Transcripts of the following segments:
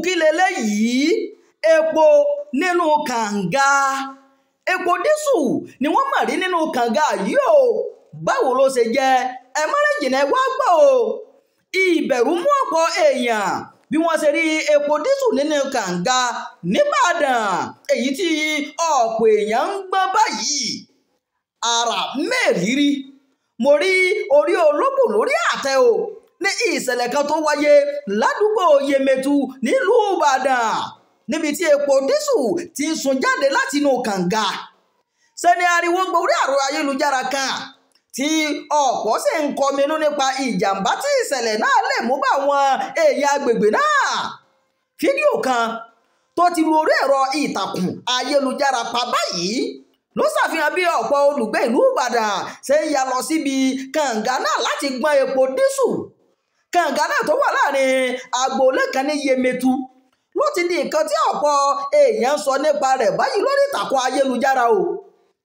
Kí leléyìí? Epo nínú kànga, epo dísù ni wọ́n mà rí nínú kànga yìí o. Báwo ló ṣe jẹ́? Ẹ má rìn jìnnà, ẹ wá gbọ́ o. Ìbẹ̀rù mú ọ̀pọ̀ èèyàn bí wọ́n ṣe rí epo dísù nínú kànga nìbàdàn, èyí tí ọ̀pọ̀ èèyàn ń gbọ́ báyìí. Ara mẹ́rìírí mo rí orí ológbò lórí àtẹ o ní ìṣẹ̀lẹ̀ kan tó wáyé ládùúgbò Yemẹtu nílùú Ìbàdàn, níbi tí epo dísù ti ń sun jáde láti inú kànga. Sẹ́ni ariwo gborí àrò ayélujára kan tí ọ̀pọ̀ sì ń kọminú nípa ìjàmbá tí ìṣẹ̀lẹ̀ náà lè mú bá àwọn èèyàn agbègbè náà. Fídíò kan tó ti lu orí ẹ̀rọ ìtàkùn ayélujára pa báyìí ló ṣàfihàn bí ọ̀pọ̀ olùgbé ìlú Ìbàdàn ṣe ń ya lọ síbi kànga náà láti gbọ́n epo dísù. Kànga náà tó wà láàrin agboolé kan ní Yemẹtu ló ti di nǹkan tí ọ̀pọ̀ èèyàn sọ nípa rẹ̀ báyìí lórí ìtàkùn ayélujára o.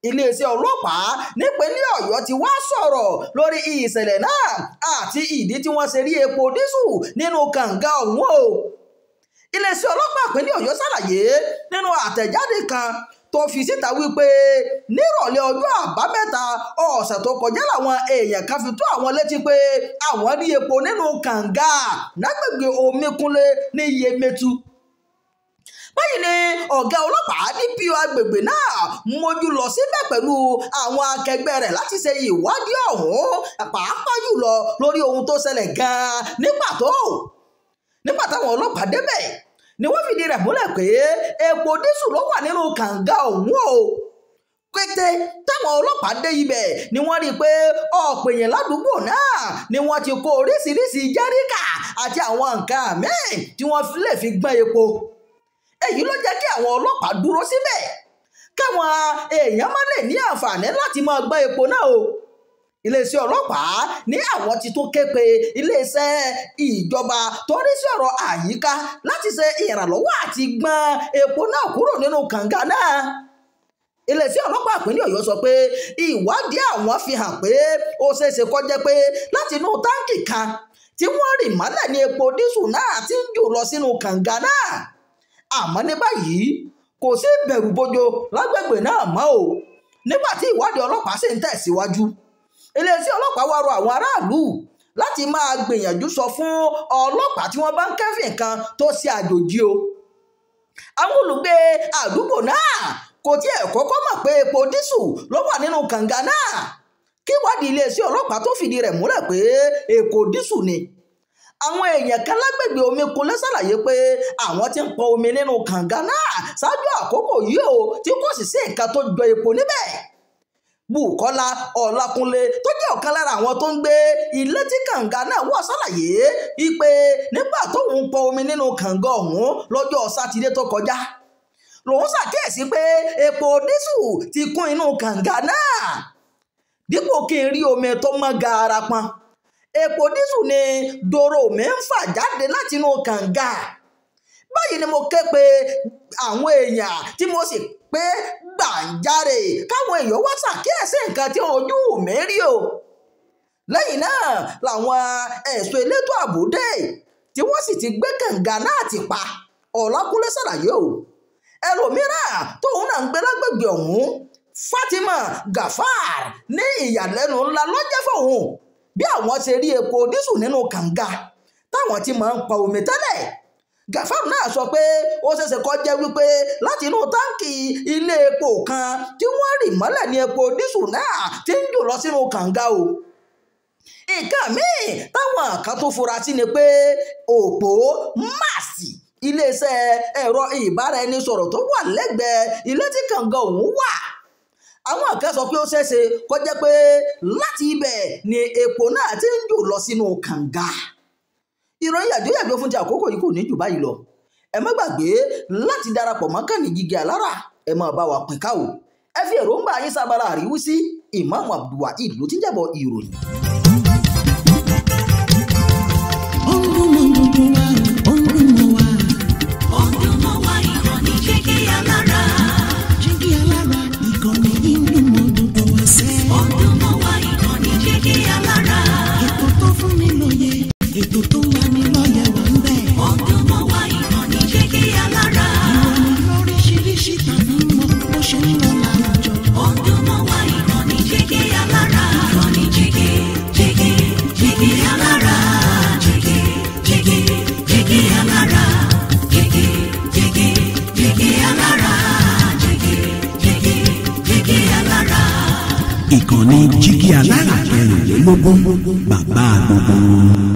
Iléeṣẹ́ ọlọ́pàá nípínlẹ̀ Ọ̀yọ́ ti wá sọ̀rọ̀ lórí ìṣẹ̀lẹ̀ náà àti ìdí tí wọ́n ṣe rí epo dísù nínú kànga ọ̀hún o. Iléeṣẹ́ ọlọ́pàá ìpínlẹ̀ Ọ̀yọ́ ṣàlàyé nínú àtẹ̀jáde kan tó fi síta wípé nírọ̀lẹ́ ọjọ́ àbámẹ́ta ọ̀sẹ̀ tó kọjá làwọn èèyàn kan fi tó àwọn létí pé àwọn rí epo nínú kànga lágbègbè Omíkúnlé ní Yemẹtu. Báyìí ni ọ̀gá ọlọ́pàá DPO agbègbè náà mójú lọ síbẹ̀ pẹ̀lú àwọn akẹgbẹ́ rẹ̀ láti ṣe ìwádìí ọ̀hún, pàápàá jùlọ lórí ohun tó ṣẹlẹ̀ gan-an ní pàtó. Nígbà táwọn ọlọ́pàá débẹ̀ ni wọ́n fìdí rẹ̀ múlẹ̀ pé epo dísù ló wà nínú kànga ọ̀hún o. Kété táwọn ọlọ́pàá dé ibẹ̀ ni wọ́n rí i pé ọ̀pọ̀ èèyàn ládùúgbò náà ni wọ́n ti kó oríṣiríṣi jẹ́ríkà àti àwọn nǹkan míì tí wọ́n lè fi gbọ́n epo. Èyí ló jẹ́ kí àwọn ọlọ́pàá dúró síbẹ̀ káwọn èèyàn má lè ní àǹfààní láti máa gbọ́n epo náà o. Iléeṣẹ́ ọlọ́pàá ní àwọn ti tún ké pe iléeṣẹ́ ìjọba tó rí sí ọ̀rọ̀ àyíká láti ṣe ìrànlọ́wọ́ àti gbọ́n epo náà kúrò nínú kànga náà. Iléeṣẹ́ ọlọ́pàá ìpínlẹ̀ Ọ̀yọ́ sọ pé ìwádìí àwọn fi hàn pé ó ṣeéṣe kó jẹ́ pé láti inú táǹkì kan tí wọ́n rì mọ́lẹ̀ ní epo dísù náà ti ń jù lọ sínú kànga náà. Àmọ́ ní báyìí kò sí ìbẹ̀rùbojo lágbègbè náà mọ́ o. Nígbà tí ìwádìí ọlọ́pàá sì ń tẹ̀síwájú, iléeṣẹ́ ọlọ́pàá wá rọ àwọn aráàlú láti máa gbìyànjú sọ fún ọlọ́pàá tí wọ́n bá ń kẹ́fìn kan tó ṣe àjòjì o. Àwọn olùgbé àdúgbò náà kò tiẹ̀ kọ́kọ́ mọ̀ pé epo dísù ló wà nínú kànga náà kí ìwádìí iléeṣẹ́ ọlọ́pàá tó fìdí rẹ̀ múlẹ̀ pé epo dísù ni. Àwọn èèyàn kan lágbègbè Omíkúnlé ṣàlàyé pé àwọn ti ń pọn omi nínú kànga náà ṣáájú àkókò yìí o, tí kò sì sí nǹkan tó jọ epo níbẹ̀. Bùkọ́lá Ọlákúnlé tó jẹ́ ọ̀kan lára àwọn tó ń gbé ilé tí kànga náà wọ̀ ṣàlàyé wípé nígbà tóun ń pọn omi nínú kànga ọ̀hún lọ́jọ́ sátidé tó kọjá lòun ṣàkíyèsí pé epo dísù ti kún inú kànga náà. Dípò kí n rí omi tó mọ́ gaara pọn, epo dísù ni dòrò mi ń fà jáde láti inú kànga. Báyìí ni mo ké pe àwọn èèyàn tí mo sì pé gbàǹjarè káwọn èèyàn wá ṣàkíyèsí nǹkan tí ojú mi rí o. Lẹ́yìn náà làwọn ẹ̀ṣọ́ elétò ààbò dé tí wọ́n sì ti gbé kànga náà ti pa. Ọlákúnlé ṣàlàyé o. Ẹlòmíràn tóun náà ń gbé lágbègbè ọ̀hún, Fatima Gafar, ní ìyàlẹ́nu ńlá ló jẹ́ fóun bí àwọn ṣe rí epo dísù nínú kànga táwọn ti máa ń pa omi tẹ́lẹ̀. Gafar náà sọ pé ó ṣeéṣe kó jẹ́ wípé láti inú táǹkì ilé epo kan tí wọ́n rì mọ́lẹ̀ ní epo dísù náà ti ń jò lọ sínú kànga o. Nǹkan míì táwọn kan tó fura sí ni pé òpó máàsì iléeṣẹ́ ẹ̀rọ ìbáraẹnisọ̀rọ̀ tó wà lẹ́gbẹ̀ẹ́ ilé tí kànga ọ̀hún wà. Àwọn kan sọ pé ó ṣeéṣe kó jẹ́ pé láti ibẹ̀ ni epo náà ti ń jò lọ sínú kànga. Ìròyìn yàjóyàjó fún ti àkókò yìí kò ní jù báyìí lọ. Ẹ má gbàgbé láti darapọ̀ mọ́ kànnì Jígí Alára, ẹ máa bá wa pín ká o. Ẹ fi èròǹgbà yín sábàlá àríwísí. Ìmáàmù Abdulwaheed ló ti ń jábọ̀ ìròyìn. Ó ń dún mọ́ gbogbo wa, ó ń dún mọ́ wa. Ó ń dún mọ́ wa, ìkànnì Jígí Alára. Jígí Alára, ìkànnì yìí ń dún mọ́ gbogbo wa sẹ́. Ó ń dún mọ́ wa, ìkànnì Jígí Alára. Ètò tó fún ni lóye, ètò tó ń lani lọ́yẹ̀ wà ń bẹ̀. Ó ń dún mọ́ wa, ìkànnì. Ìkànnì Jígí Alára kẹrìnlélógún, bàbá gbogbo wọn.